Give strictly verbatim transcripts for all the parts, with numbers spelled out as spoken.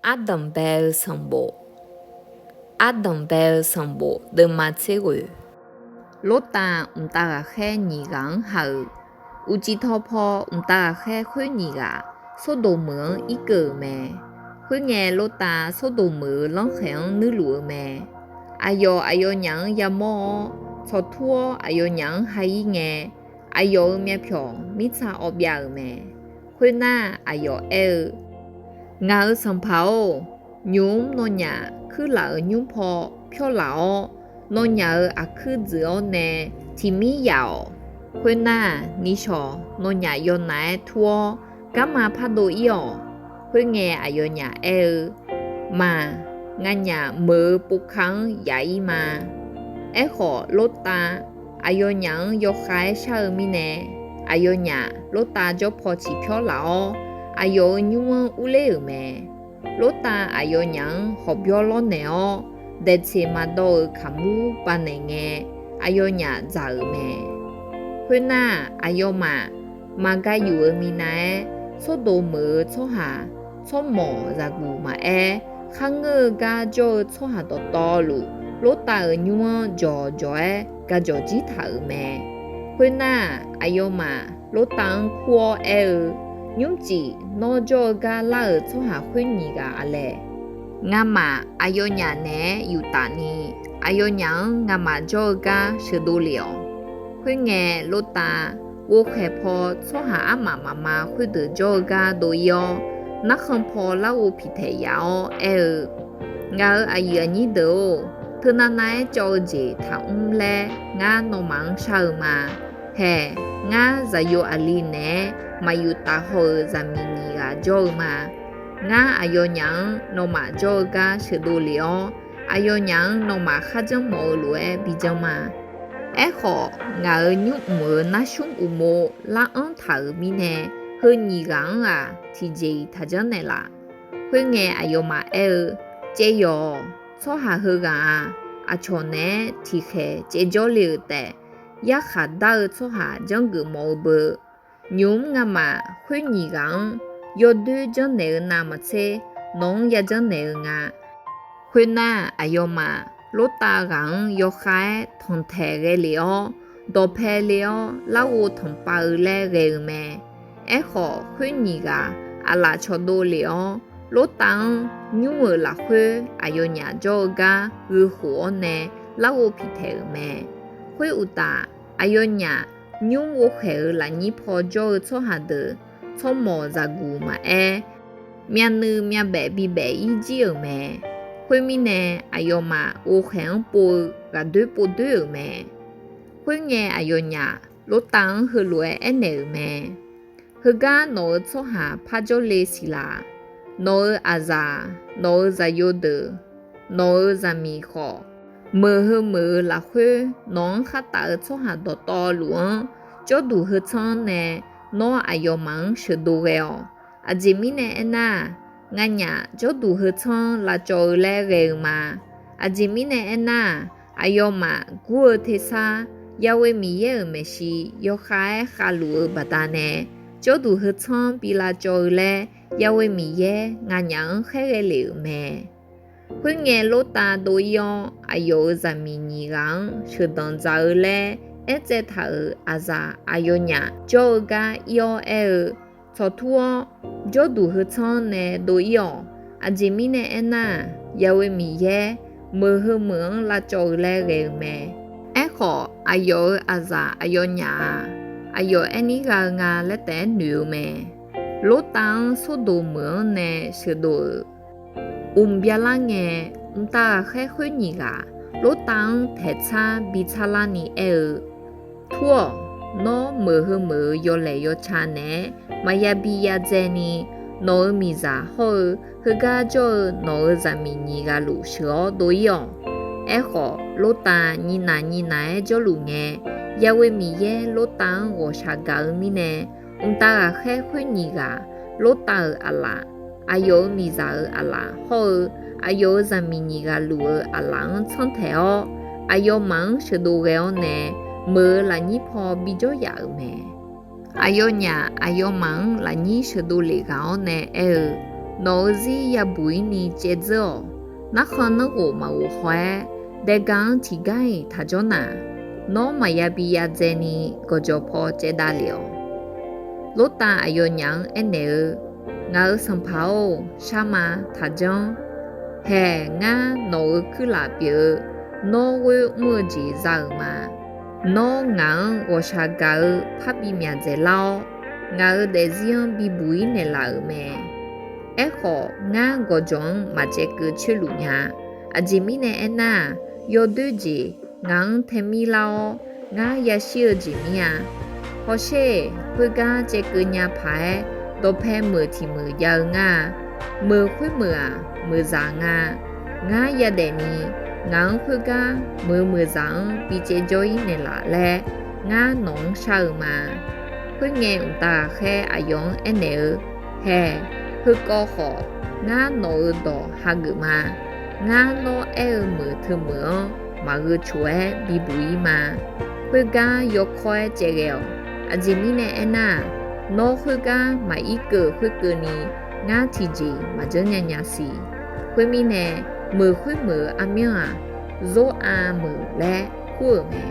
Ardanqbae-eu sanqbof. Ardanqbae-eu sanqbof deuvma tser ghoeq. Lortav mqtav ghaqkhaer nyiq ghaq-anr ha-euq. Uqcif taw paw mqtav ghaqkhaer khoer nyiq ghaq, Sordoq meuq-anr irkeuv-euq mae. Khoerngae, Lortav Sordoq meuq-euq lanrkhaeq-anr nuirluf-eu mae. Aqyawf aqyawfnyaf-anr yamawr-awr, tsawqtur-awr aqyawfnyaf-anr ha-ir ngae, aqyawf-euq myavpyawq mirtsa awv byav-euq mae. Khoernar, aqyawf aer-eu, Ngaq-euq sanqpaq-or, nymq-mr nawnyaf kuirlaf-euq nymr paw pyawr laf-awr, nawnyaf-euq aqkuir dzuif-awr nae tiqmir yaf-awq. Khoernar, nishawq nawnyaf yawnav-aer tur-awr, garma pardov-ir-awq. Khoerngae, aqyawfnyaf aer-eu, Maq, nganyaf meuq-eu povka-anr yaf-ir ma. Aerkhawf, Lortav aqyawfnyaf-anr yawkhav-aer shar-eu mirnae, aqyawfnyaf Lortav jawr paw ciqpyawr laf-awr, aqyawf-euq nymr-anr urler-euq mae. Lortav aqyawfnyaf-anr hawqbyawr lawrnaeq-awr, daeqtseq maqdawv-euq kaqmur banaeq ngae, aqyawfnyaf dzaq-euq mae. Khoernar, aqyawfmaf maqga yuf-eu minav-aer, Sordoq meuq-eu tsawrhaq tsawrmawq zaqguq maqaer, kharngeur-eu gar jawr-eu tsawrhaq dawqtawvluf, Lortav-euq nymr-anr jawqjawq-aer gajawq jir taq-euq mae. Khoernar, aqyawfmaf Lortav-anr kur-awr aer-eu, Nymrcif nawr jawr-eu gar lar-euq tsawrhaq khoer nyiq ghaq aqlaeq? Ngamaf aqyawfnyaf naeq-aer yuf taf ni, aqyawfnyaf-anr ngamaf jawr-eu gar sheuqdov lef-awq. Khoerngae, Lortav ghovkhaeq paw tsawrhaq armaf mafma khoerdeuq jawr-eu gar dov-ir-awr, narkhan paw larghov piqtaeq yaf-awr aer-eu, Ngaq-euq aqyuif aqnyir deuq-or, teunav nav-aer cawv-eu jeq taqmr laer ngar nawmaf-anr shar-eu ma. Haeq, ngar zaqyo aqli naeq-aer maqyuf taf haw-euq zaqmiq nyiq ghaq jawr-eu ma. Ngar aqyawfnyaf-anr nawmaf jawr-eu gar sheuqdov lef-awr, aqyawfnyaf-anr nawmaf kharjanr mawf-eu lof-aer bijanr ma. Aerkhawf, ngaq-euq nymr mq-euq narsmr uqmov laranr taq-euq mirnae, heu nyiq ghaq-anr-aq, tiqjeq-iq taq janrnaeq laf. Khoerngae, aqyawfmaf aer-eu, Caev yawq-awq. Tsawrhaq heughaq-aq, aqcawq naeq-aer tiqkhaeq caevjawr le-euq taef. Yarkhaq dar-eu tsawrhaq janrgeuf mawf-eu beu. Nymq-mr ngamaf khoer nyiq ghaq-anr yawdoer janrnaeq-eu navmaqtser, nawq-anr yajanr naeq-eu nga. Khoernar, aqyawfmaf Lortav ghaq-anr yawkhav-aer tanqtaeq ghae lef-awr, dawqpae le-awr larghov tanqpav-eu laer ghae-eu mae. Aerkhawf, khoer nyiq ghaq aqlaf cawdov lef-awr, Lortav-anr nymr-euq lafkhoer aqyawfnyaf jawr-eu gar gheukhof-awr nae larghov piqtaeq-euq mae. Khoeruqtaf, aqyawfnyaf nymr ghovkhaeq-euq lafnyir paw jawr-eu tsawrhaq deuq, tsawrmawq zaqguq maqaer, myavnuiv myavbaef bibaef-ir jir-euq mae. Khoermirnae, aqyawfmaf ghovkhaeq-anr pov-eu ghaqdoer povdoer-euq mae. Khoerngae, aqyawfnyaf Lortav-anr heulof-aer aernaeq-euq mae. Heugar nawq-euq tsawrhaq par jawrle siq laf. Nawq-euq aqzaq, nawq-euq zaqyo deuq, nawq-euq zaqmiq khawf, meuq heu meuq-eu lafkhoer nawq-anr khartaf-eu tsawrhaq dawqtawvluf-anr, jawrduq heutsanr-anr nae nawr aqyawfmaf-anr sheuqdov ghae-awq. Aqjeq mirnae aernar, nganyaf jawrduq heutsanr lavcawv-eu laer ghae-eu ma. Aqjeq mirnae aernar, aqyawfmaf gur-eu tersar, Yaghoe Miqyaer-euq maeqshi yawkhav-aer khavluf-eu baqdanae, jawrduq heutsanr bi lavcawv-eu laer Yaghoe Miqyaer nganyaf-anr khaerghae lef-euq mae. Khoerngae, Lortav dov-ir-awr, aqyawf-euq zaqmiq nyiq ghaq-anr sheuqdanq dzaq-eu laer aertsaev taq-euq aqzaq aqyawfnyaf jawr-eu gar ir-awr aer-eu, Tsawqtur-awr, jawrduq heutsanr-anr nae dov-ir-awq. Aqjeq mirnae aernar, Yaghoe Miqyaer meuq heu meuq-anr lavcawv-eu laer ghae-eu mae. Aerkhawf, aqyawf-euq aqzaq aqyawfnyaf-aq, aqyawf aer nir gha-eu nga laer taef-aer noeq-eu mae. Lortav-anr Sordoq meuq-anr nae sheuqdov-euq. Mq byalar ngae, mqtav ghaqkhaer khoer nyiq ghaq Lortav-anr taeqtsar bi tsarlar ni aer-eu, Tur-awq. Nawr meuq heu meuq-euq yawlaeq yawca naeq-aer maqya bi yadzae ni, nawq-euq miqzaq hawr-eu heugar jawr-eu nawq-euq zaqmiq nyiq ghaq luf sheuq-awr dov-ir-awq. Aerkhawf, Lortav nyinaq nyinaq-aer jawrluf ngae, Yaghoe Miqyaer Lortav-anr ghawqshaq gaq-eu mirnae, mqtav ghaqkhaer khoer nyiq ghaq Lortav-euq aqlaf, aqyawf-euq miqzaq-euq aqlaf hawr-eu aqyawf-euq zaqmiq nyiq ghaq luf-eu aqlaf-anr tsanr taeq-awr, aqyawfmaf-anr sheuqdov ghae-awr nae, meuq-euq lafnyir paw bijawr yaf-euq mae. Aqyawfnyaf aqyawfmaf-anr lafnyir sheuqdov lef ghaq-awr nae aer-eu, Nawq-eu zir yabuq-ir ni caev dzeur-awq. Narkhan nanrghof maqghof haw-aer, daega-anr tiqgar-iq taqjawr nar, nawr maqya bi yadzaeni gawqjawq paw caevdav lef-awq. Lortav aqyawfnyaf-anr aernaeq-eu, Ngaq-euq sanqpaq-or, sharma taqjanr. Haeq, ngar nawq-euq kuirlaf pyeuf-eu, nawr ghoer mr-eu jeq za-euq ma. Nawr ngaq-anr ghawqshaq gaq-eu parbi myaq dzaeqlar-awr, ngaq-euq daefzir-anr bibuq-ir naeqlaf-euq mae. Aerkhawf, ngar gawqjawq-anr maqcaevkeuv coerluf nya. Aqjeq mirnae aernar-aq, yawdoer jeq ngaq-anr taemir lar-awr, ngar yashir-eu jeq mir-a. Hawsher-eq, khoergar caevkeuv nya paq-aer, dawqpae meuq tiq meuq jav-eu ngar-a. Meuq khoermeuq-aq, meuqzaq nga. Ngar yadaef ni, ngaq-anr khoergar meuq meuqzaq-anr bi caevjawr-ir naeqlaf laer, ngar nawq-anr shar-eu ma. Khoerngae, mqtav ghaqkhaer aqyawf-anr aernaeq-eu, Haeq, heukawv khawf, ngar nawq-euq dawq hageuf ma. Ngar nawr aer-eu meuq teumeuq-anr maqgheu coq-aer bibuq-ir ma. Khoergar yawkawr-aer caevghae-awq. Aqjeq mirnae aernar-aq, nawr khoergar maqir keuv khoerkeuvni, ngar tiqjeq maqjanr nya nya siq. Khoermirnae, meuq khoermeuq-eu armyanr-aq, Zor-a meuq laer kur-euq mae.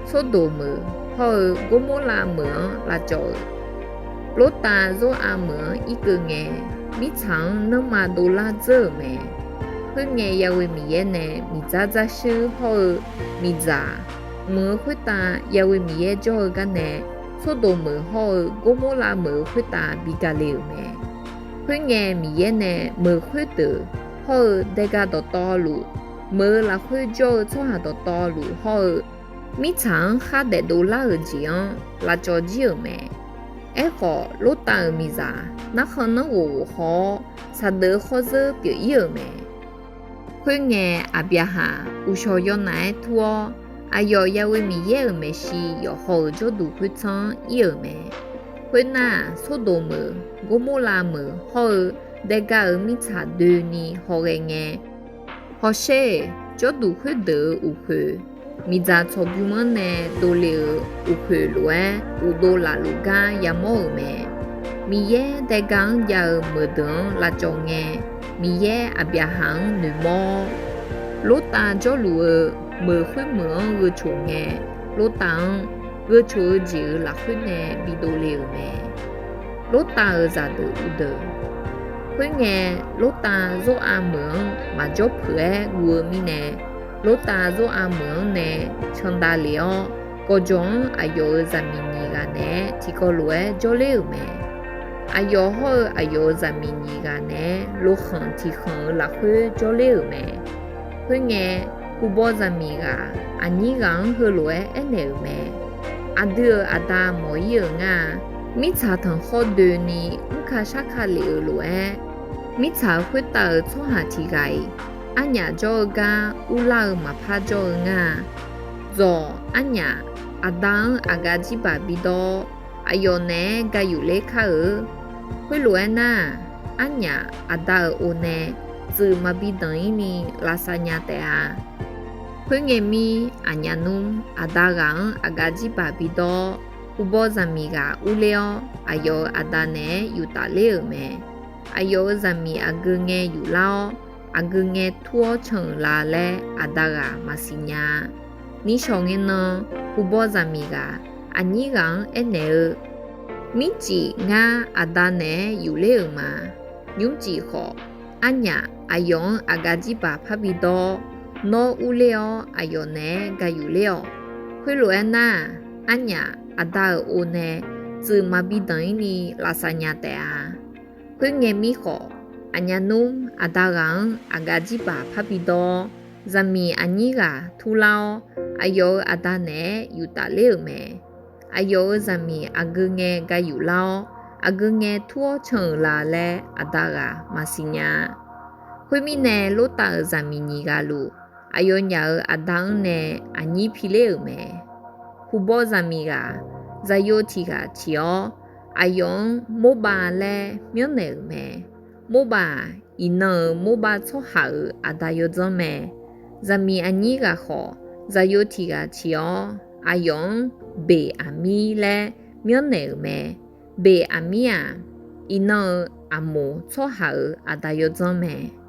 Sordoq meuq hawr-eu Gormorlav meuq-anr lavcawv-euq. Lortav Zor-a meuq-anr irkeuv ngae, mirtsaq-anr nanrma dovlar dzeur-euq mae. Khoerngae, yaghoe Miqyaer nae miqdzar dzarshuir hawr-eu miqdzaq mq-eu khoertav yaghoe Miqyaer jawr-eu garnae, Sordoq meuq hawr-eu Gormorlav meuq-eu khoertav bi gaq le-euq mae. Khoerngae, Miqyaer nae meuq khoerdeuq hawr-eu daega dawqtawvluf, meuq-eu lafkhoer jawr-eu tsawrhaq dawqtawvluf hawr-eu, mirtsaq-anr khar daefdov lar-euq jeq-anr lavcawv jir-euq mae. Aerkhawf, Lortav-euq miqzaq narkhan nanrghof ghof haw-awr, saqdeuf-eu khawr zeur pyeuf-ir-euq mae. Khoerngae, Aqbyaqhaq uqshawq yawnaf-aer tur-awr, aqyawf yaghoe Miqyaer-euq maeqshi yawqhaw-euq jawrduq khoertsanr-anr ir-euq mae. Khoernar-aq, Sordoq meuq, Gormorlav meuq hawr-eu daega-euq mirtsaq doeni hawghae ngae, hawsher-eq, jawrduq khoerdeuq-euq uqkhoeq, miqdzaq tsawqbymr-anr nae dovle-euq uqkhoeq lof-aer uqdov lafluf gar yamawr-euq mae. Miqyaer daega-anr jav-eu meuqdeuq-anr lavcawv ngae, Miqyaer Aqbyaqhaq-anr noeqmawr-awr, Lortav jawrluf-eu meuq khoermeuq-anr gheu coq ngae, Lortav-anr gheu coq-eu jeq-euq lafkhoer nae bidov le-euq mae. Lortav-euq zaqdeuq uvdeuq. Khoerngae, Lortav Zor-a meuq-anr maqjawr peuq-aer guv-eu mirnae, Lortav Zor-a meuq-anr nae candav lef-awr, gawqjawq-anr aqyawf-euq zaqmiq nyiq ghaq naeq-aer tiqkawv lof-aer jawrler-euq mae. Aqyawf hawr-eu aqyawf-euq zaqmiq nyiq ghaq naeq-aer lokhanq tiqkhanq-euq lafkhoer jawrler-euq mae. Khoerngae, huqbaw zaqmiq ghaq aqnyir ghaq-anr heulof-aer aernaeq-euq mae. Aqdui-euq aqda mawq-ir-euq ngar-a. Mirtsaq tanqkhawr doeni mrka sharka lef-euq lof-aer, mirtsaq khoertav-euq tsawrhaq tiq ghaq-iq arnyaf jawr-eu gar urlar-eu maqpar jawr-eu ngar-a. Dzawq, arnyaf aqda-anr aqgaf jirbaq bidawr-awr, aqyawf naeq-aer gayuf ler kar-eu. Khoerlof-aer nar-aq, arnyaf aqda-euq o nae tsuif maqbi danq-ir ni lavsav nya taef-a. Khoerngae mir, aqnyaf nmr aqda ghaq-anr aqgaf jirbaq bidawr-awr, huqbaw zaqmiq ghaq urler-awr, aqyawf-euq aqda naeq-aer yuftaf ler-euq mae. Aqyawf-euq zaqmiq aqgeu ngae yuflar-awr, aqgeu ngae tur-awr can-euq la laer aqda ghaq maqsiq nya-a. Nishawq ngae nan, huqbaw zaqmiq ghaq aqnyir ghaq-anr aernaeq-eu, Mircif ngar aqda naeq-aer yufler-euq ma. Nymrcif khawf, arnyaf aqyawf-anr aqgaf jirbaq parbi dawr-awr, nawr urler-awr aqyawf naeq-aer gayuf ler-awq. Khoerlof-aer nar-aq, arnyaf aqda-euq o nae tsuif maqbi danq-ir ni lavsav nya taef-a. Khoerngae mir khawf, aqnyaf nmr aqda ghaq-anr aqgaf jirbaq parbi dawr-awr, zaqmiq aqnyir ghaq turlar-awr, aqyawf-euq aqda naeq-aer yuftaf ler-euq mae. Aqyawf-euq zaqmiq aqgeu ngae gayuf lar-awr, aqgeu ngae tur-awr can-euq la laer aqda ghaq maqsiq nya-a. Khoermirnae, Lortav-euq zaqmiq nyiq ghaq luf, aqyawfnyaf-euq aqda-anr nae aqnyir piler-euq mae. Huqbaw zaqmiq ghaq, zaqyo tiq ghaq ciq-awr, aqyawf-anr Morbav laer myanrnaeq-euq mae. Morbav-aq, iqnan-euq Morbav tsawrhaq-euq aqda yawdzanr mae. Zaqmiq aqnyir ghaq khawf, zaqyo tiq ghaq ciq-awr, aqyawf-anr Beq Aqmir laer myanrnaeq-euq mae. Beq Aqmir-aq, iqnan-euq aqmoq tsawrhaq-euq aqda yawdzanr mae.